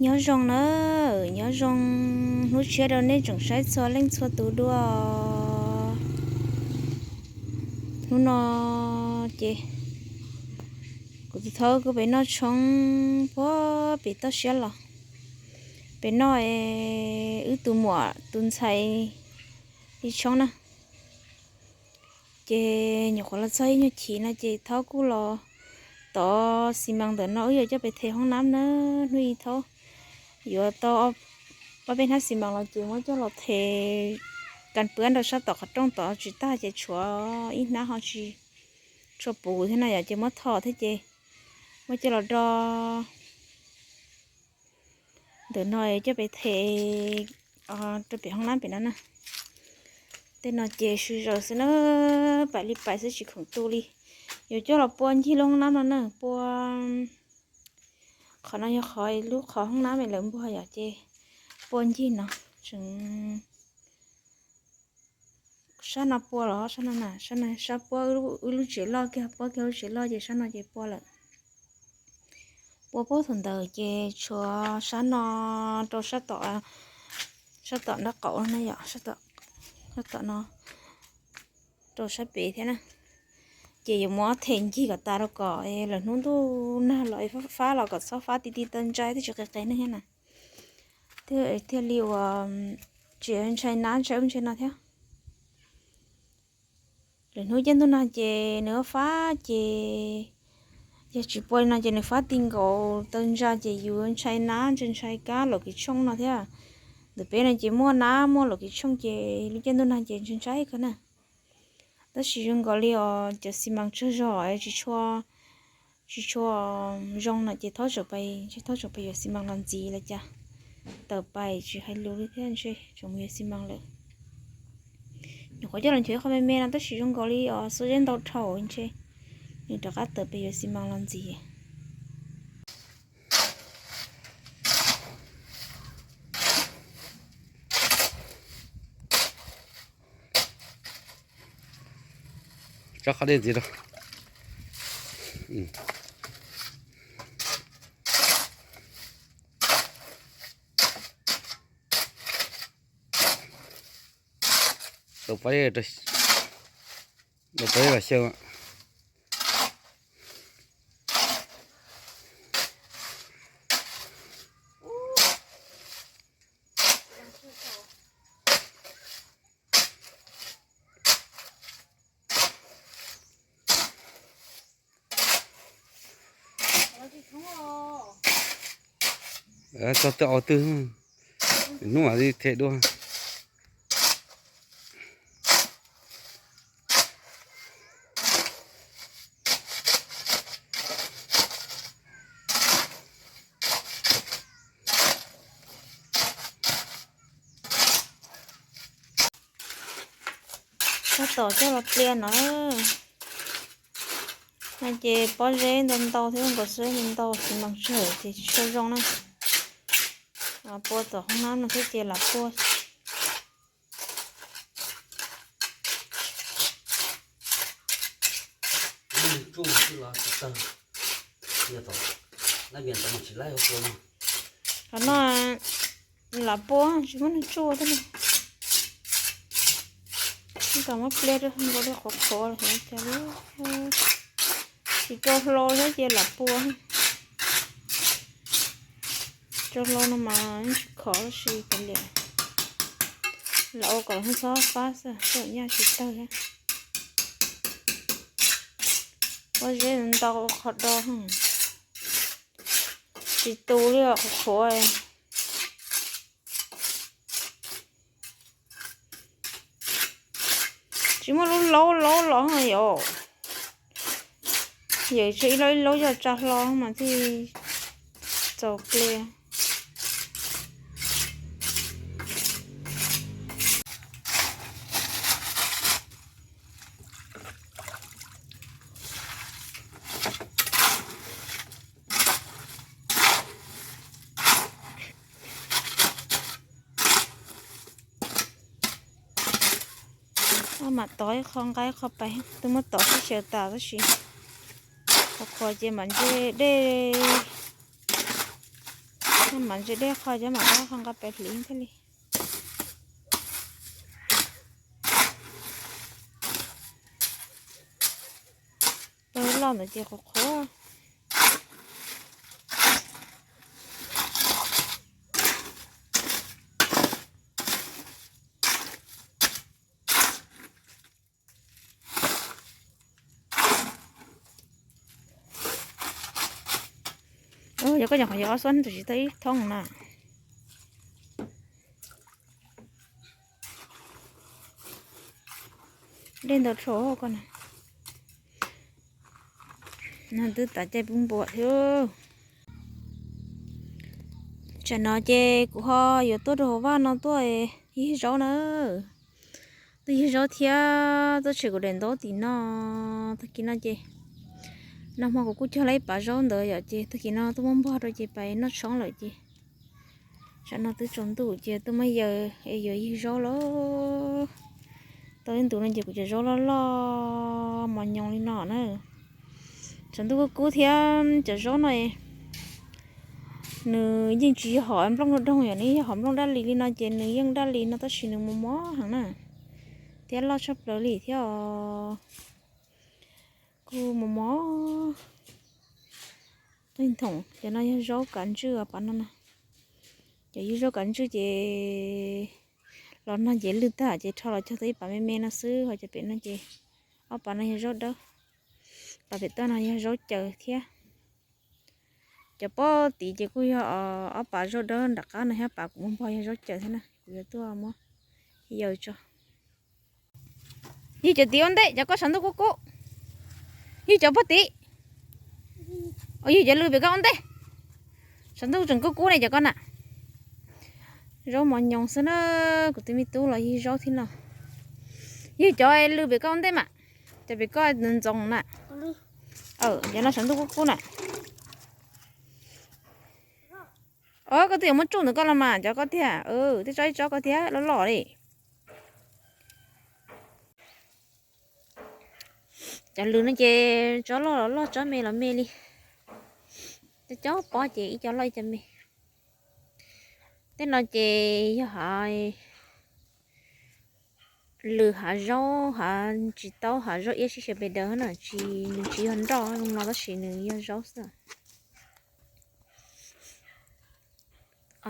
Nyob zoo na, nyob zoo hnub tshiab rau nej tsoom saib txhua leej txhua tus dua. Hnub no ces kuv tus thaub kuj pem noj tshoob puag pem toj siab los. Pem noj wb tus muam tus ntxhais li tshoob na. Ces nyuam qhuav los txog ib nyuag chim no ces thaub kuj los tov xi mas ntawm no wb yuav coj pem them hoob nab na. Hnub ib thaub yuav tau ob peb hnab xi mas los ces muab coj los them kas pwab rau sab tom qhov rooj tod tsis tag ces tshuav ib hnab ho tsis tshua puv thiab no yom, ces muab tho thiab ces muab coj los do ntawm no coj pem them rau pem hoob nab pem no na. Tej no ces sw zaws xwb na, pais li pais xwb tsis khoom tu li. Yuav coj los pua ncig lub hoob nab no na, pua qhov no yog qhov lub qhov hoob nab me lawv npuag yom, ces pua ncig no tseem sab no pua los sab no na, sab no sab puab wb lub tsev loj kiag, puab kiag lub tsev loj ces sab no ces pua lawm. Pua puag thaum ntawd ces tshuav sab no rau sab tom, sab tom nraub qaum na yom, sab tom no rau sab pem thiab na. Ces yuav muab them ncig kom tas rau kom lawm hnub ntuj nag los fab los kom txhob fab ti ti taw ntsa thiaj tsis qis qis neeg thiab na. Thiaj li uas tsis ntshai nab ntshai ub ntshai no thiab. Lwm hnub caij ntuj nag ces nws fab ces yog tsis pua li no ces nws fab ti nkaus taw ntsa ces yus ntshai nab ntshai ntshai kab laum kev tshooj no thiab. Ntawm peb no ces muaj nab muaj laum kev tshooj ces lub caij ntuj nag ces ntshai ntshai kawg na. Tab sis zoo nkaus li os cov xi mas tsawg zog tsis tshua, tsis tshua zoo no ces thaub tseem pais, thaub tseem pais yuav xi mas los ntxiv lawm cas. Tawm pais tsis hais lus li thiab ntshe tseem mus yuav xi mas lawm. Nyuam qhuav coj los nchuav ib qho me me no tab sis zoo nkaus li os xuab zeb ntau dhau ntshe nws rov qab tawm pais yuav xi mas los ntxiv. Tso qhov dej ntxiv rau. Dau peb, dau peb los xyaw. Tso twb ob twg, hnub mam li them dua. Tab tom coj los plias no. No ces pob zeb ntau ntau thiab nkaus xwb, ntau ntau xi mas tsawg ces tsis tshua zoo na. Pua tom hoob nab no thiab ces lam pua. Qhov no lam pua tsis muab nws tsuj thiab na. Kom muab pliag rau nkaus li qhuav qhuav los cas li. Tsis tso hlo thiab ces lam pua. Tso hlo no mas yeej tsis khov tab sis kav liam, lam ua kom lawv txhob fab xwb, txawm nyaj tsis tawg thiab. Pob zeb ntau qhov do, tsis tu li qhuav qhuav. Tsis muaj lub laub laub los yom. Yawm tsev ib laub ib laub yog tsa hlo mas thiaj txaus pliag. Mam tov ib qho nqa ib qho pais, twb muab tov sib xyaw tas tab sis qhuav qhuav ces mam ntse dej. Noj mam ntse dej qho cov mam rov qho nqa pem hliv thiaj li. Peb loj ntawd ces qhuav qhuav. Yog koj nyuam qhuav yog ob xuab tus tsis tau ib thoob na. Dej ntau rho koj na. No twb tas caij pub npua thiab. Tsam no ces kuv ho yuav tuaj rau hauv vaj no tuaj yig zaub na. Tuaj yig zaub thiab tuaj tshem kuv daim ntaub tim no. Tag kis no ces nag hmo kuv kuj cog lawm ib pas zaub ntawd yom, ces tag kis no tuaj muab npog rau ces pais noj tshoob lawm ces tsam no twb tsaus ntuj ces tuaj muab yaws es yuav yig zaub lawm. Tau ib ntus no ces kuv cov zaub loj loj mos nyoos li no na. Tsaus ntuj kub kub thiab cov zaub no nws yeej tsis yog hom nplooj doog doog, yog nws yog hom nplooj dab li li no ces nws yeej dab li no tab sis nws mos mos heev na, thiab loj tshaj plaws li thiab os. Kuj mos mos. Thoom cov no yog zaub kav ntswj pas no na. Cov yog zaub kav ntswj ces los nag ces lwj tag ces rho los cog tau ib pas me me no xwb, ho cov pem no ces ob pas no yog zaub dawb. Pas pem toj no yog zaub caws thiab. Cov pob tid ces kuj yog ob pas zaub dawb nram qab no thiab, pas kuv muab npog yog zaub caws thiab na, kuv yuav tuaj muab yaws tso. Yug cov tid ua ntej, cov koj saum ntuj kub kub. Yug cov pob tid. Yug cov lw pem koj ua ntej. Saum ntuj tseem kub kub ne cov koj na. Zaub mos nyoos xwb na, kuv tus me tub los yug zaub thiab no. Yug cov lw pem koj ua ntej mas, cov pem koj ntxoov na. Cov no saum ntuj kub kub na. Koj twb yuav muab tsuj ntawm koj los mas cov koj tiag, twb tso ib tsob koj thiab loj loj li. Cov lws no ces tsob loj los loj, tsob me los me li. Cov cov pob ces ib co loj ib co me. Tej no ces yog hav, lws hav zaub, hav ntsis taub, hav zaub iab sib xyaw pes daws na, tsis, nws tsis yog nroj zoo no tab sis nws yog zaub xwb.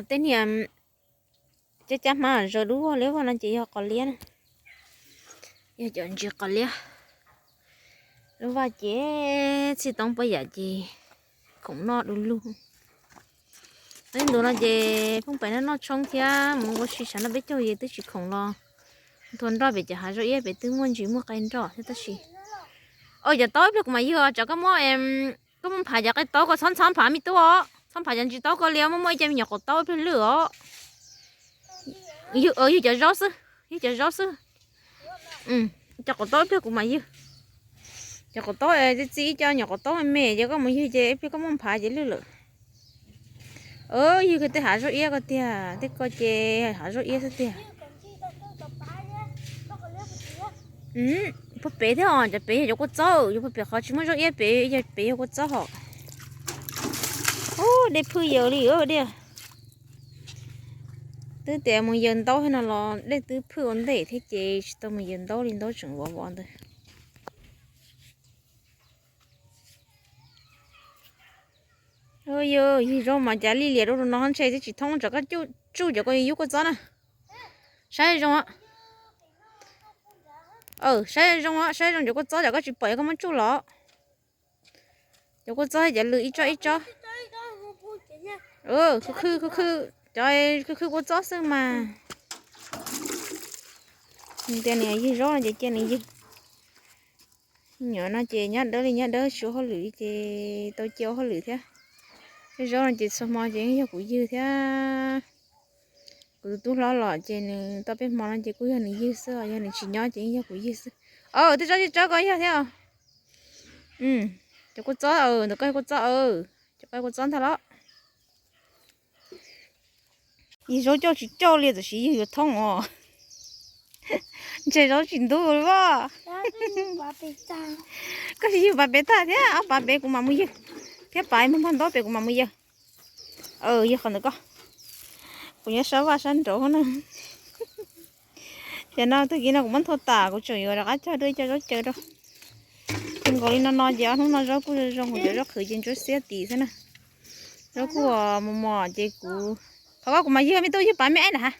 Tej niag cab cab hmab zaws dub vog liab vog no ces yog qos liab na, yog cov ntsis qos liab. Lub vaj ces txhij toob poj yam ces khoom noj du lug. Ib ntus no ces phooj pem noj noj tshoob thiab mus ua si sav noj peb caug ces twb tsis khoom los nthua nroj pem cov hav zaub iab pem twb muaj ntsis muaj qe nroj thiab tab sis. Cov taub ib pliag kuv mam yug, tsam koj muab, koj muab nphav cov qe taub ko, txhob ntxhab nphav me tub os, txhob nphav cov ntsis taub ko li, muaj muaj ib ce me nyuam qaum taub ib pliag lwj os. Yug cov zaub xwb, yug cov zaub xwb. Cov qaum taub ib pliag kuv mam yug. Cov qaum taub txi txi ib co nyuam qaum taub me me ces koj mus yug ces ib pliag koj muab nphav ces lwj lawm. Yug kiag tej hav zaub iab ko tiag, tej ko ces hav zaub iab xwb tiag. Puag pem thiab os, cov pem yog cov kua txob, yog puag pem qhov tsis muaj zaub iab pem, pem yog kua txob hos. Ub, dej phwj yaws li diaj. Twb tias mus yaws ntaub thiab no los dej twb phwj ua ntej thiab ces tsis tau mus yaws ntaub li, ntaub tseem vov vov ntawd. Yog yig zaub mas cas lij lias rau no ntshe twb tsis thoob, tsam koj tsuj cov ko yub kua txob na. Saib zoo, saib zoo, saib zoo cov kua txob, tsam koj tsis pom yog koj muab tsuj los. Cov kua txob cov lws ib tsob ib tsob. Khwb khwb khwb khwb, cov khwb khwb kua txob xwb mas. Tias niam yig zaub no ces cia nws yig. Nyuam no ces nyab dawb li nyab dawb, tsis ua hauj lwm ces tau cia ua hauj lwm thiab. Tej zaub no ces txhua hmo ces yeej yog kuv ywg thiab. Kuv tus tub hlob los ces nws tau peb hmo no ces kuj yog nws ywg xwb, yog nws tsis nyob ces yeej yog kuv ywg xwb. Tej tsob tsob ko yog thiab. Cov kua txob, ntawm koj kua txob, cov koj kua txob ntag los. Yig zaub coj tsis coj li, tam sim yug yuav thoob os. Ntshe zaub tsis ntub li as. Koj tsis yug pas pem tag thiab, ob pas pem kuv mam mus yug, thiab pas mus npog ntaub pem kuv mam mus yug. Yog qhov ntawm ko, kuv nyob sab vaj sab nraud na. Ces no tag kis no kuv muab nthua tas, kuv tseem yuav rov qab cog dua cov zaub caws rau. Nkaus li no no ces ob hnub no zaub kuj zoo zoo, kuv cov zaub qhwv ces ntsuab xiab tim xwb na. Zaub kuj mos mos ces kuv, qhov ko kuv mam ywg me tub, ywg pas me aib na ha.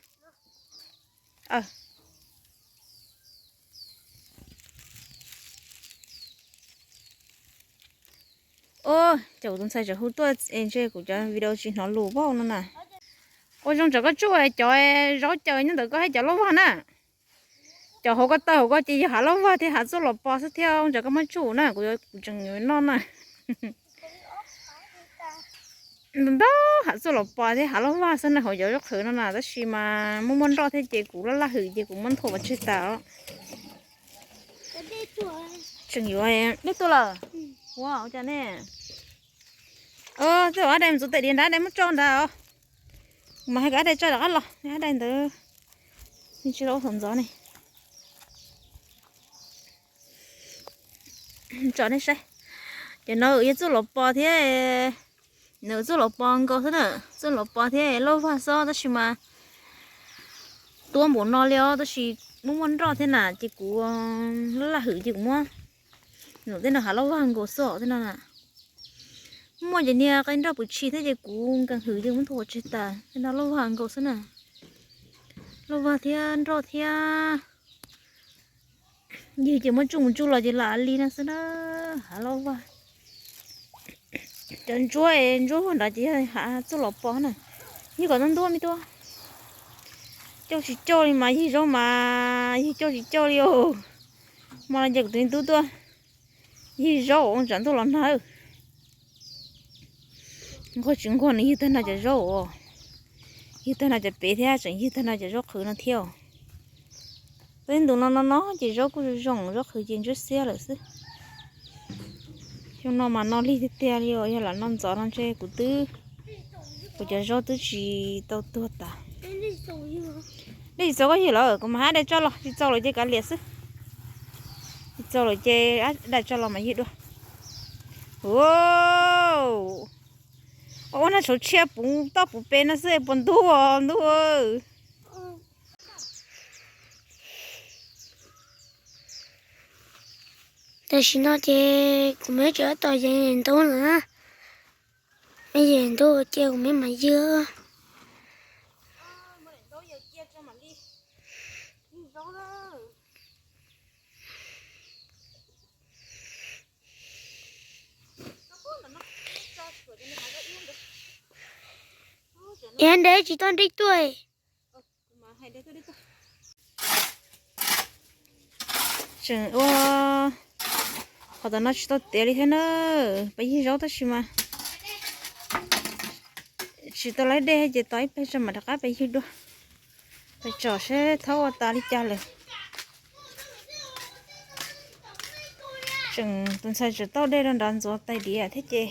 Ua cas kuv tus ntxhais tseem hu tuaj ntshe kuv cov video tsis hnov lus vauj no na. Ua zoo tsam koj tsuj cov zaub caws nyob ntawm koj thiab cov lauj vag na. Cov hauv ko taw hauv ko ces yog hav lauj vag thiab hav txuj los pos xwb thiab, ua cas koj muab tsuj na, kuv, kuv tseem yuav noj na. Ntau ntau hav txuj los pos thiab hav lauj vag xwb na hauv cov zaub qhwv no na, tab sis mas muaj muaj nroj thiab ces kuv laj laj hwm ces kuv muab nthua pov tseg tas os. Tseem yuav dej tuaj lawm. Ua ua cas ne? Tej zaum ab dai mus txuv tes diav nrad, ab dai muab tso nrad os. Kuv mam hais kom ab dai tso rov qab los, ab dai ntawd tsis tau ua thaum ntxov ne. Tso nej saib, cov no yog txuj los pos thiab, nws txuj los pos nkaus xwb na, txuj los pos thiab lauj vag xwb tab sis mas tuab npaum no li os, tab sis muaj muaj nroj thiab na ces kuv laj laj hwm ces kuv muab, nws tej no hav lauj vag nkaus xwb os tej no na. Muaj cov niag qe nroj pwm tshis thiab ces kuv nkees hwm ces muab nthua tseg tas, tej no lauj vag nkaus xwb na. Lauj vag thiab nroj thiab. Ywg ces muab tsuj mus tsuj los ces lam li no xwb na. Hav lauj vag. Cov ntsuab, ntsuab vag nrad ces yog hav txuj los pos na. Ywg kom ntub ntub me tub. Coj tsis coj li mas ywg zaub mas ywg coj tsis coj li os. Hmo no ces kuv tus me tub tuaj ywg zaub ua tsam ntuj los nag. Nquag tsis nquag nws ywg tag no cov zaub, ywg tag no cov pem thiab tseem ywg tag no cov zaub qhwv no thiab. Peb ntu no no no ces zaub kuj zoo zoo, zaub qhwv ces ntsuab xiab lawm xwb. Xyoo no mas no lig tiag tiag li os, yog lam no ntxov no ntshe kuv twb, kuv cov zaub twb tsis tau tuag tas. Nej tsis txaus koj ywg lawm, kuv mam hab dai tso los, tsis txaus lawm ces kav liam xwb. Tsis txaus lawm ces dai tso los mas ywg dua. Ua, ua na, tshauv tshiab puv toj puv pes no xwb puas ntub os ntub. Tam sim no ces kuv me tseem tab tom yem ntaub na. Me yem ntaub cia kuv me mam ywg. Yog ntev tsis tau nrij tuaj. Tseem ua, qhov tom no tsis tau tiav li thiab na. Peb ywg zaub tab sis mas tsis tau laib dej ces tos ib pliag tso mam rov qab peb ywg dua. Peb tsom seb thaub ua tas li cas lawm. Tseem tus ntxhais tseem tauj dej rau nrad ntxuav tais diav thiab ces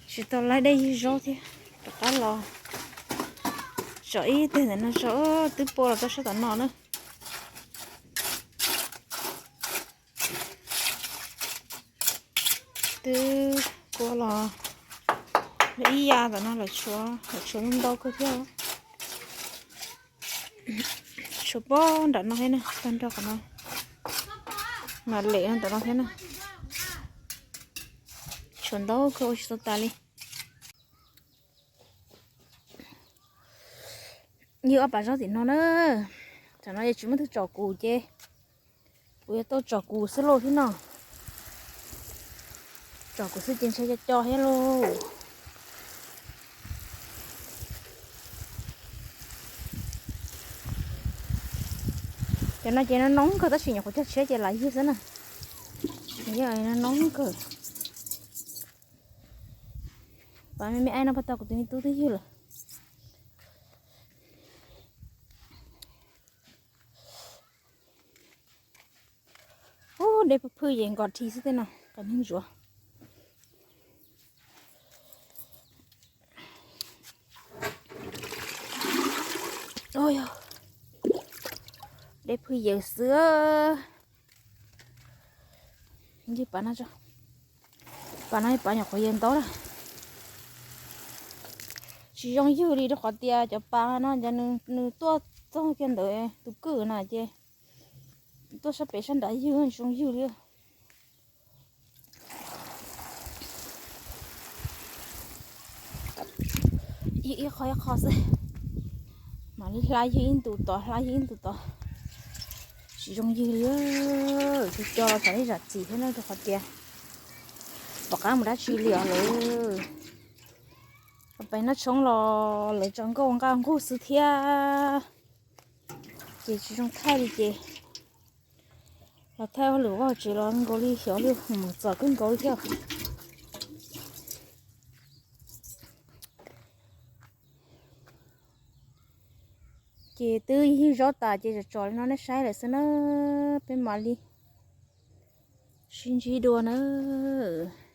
tsis tau laib dej ywg zaub thiab. Rov qab los tsom ib teg ntawm no tso, twb pua los rau sab tom no na. Twb pua los ib ya tom no lawm, tshuav ntau kawg thiab. Tshuav pob nram no thiab na, tag nrho qhov no, mas lem no tom no thiab na. Tshuav ntau kawg ua tsis tau tas li. Ywg ob pas zaub tim no na. Tam no yog tsis muaj twg tsom kuv ces kuv yuav tau tsom kuv xwb lauj thiab no. Tsom kuv xwb ces ntshai co co thiab lauj. Cov no ces no noob kawg tab sis nyuam qhuav cog tshiab ces lam ywg xwb na. Yog no noob kawg. Pas me me aib no pag tau kuv tus me tub twb ywg lawm. Ub, dej phwj phwj ces nkos dhi xwb tej no, qas neeg ntsuav. Dej phwj yaws xwb. Ywg pas no tso. Pas no yog pas nyuam qhuav yaws ntau lawm. Tsis zoo ywg li rau qhov tias cov pas no ces nws tuaj txog kiag ntawd tus kwj na ces tuaj sab pem sab nrad ywg tsis zoo ywg li. Ib qho ib qho xwb, mam li hla ywg ib ntus tod hla ywg ib ntus tod. Tsis zoo ywg li, tus coj los tsam ib zam txim thiab na rau qhov tias tom qab mus dab tsi li os lawm. Pais noj tshoob los lawv tso nkauj nqaj nqug xwb thiab, ces tsis zoo thaij li ces los thaij ua lwm vaj tsev los nkaus li xyov li mus txom kawg nkaus li thiab. Ces twb ywg zaub tas ces tsom tsom li no nej saib lawm xwb na, peb mam li sib ntsib dua nawb.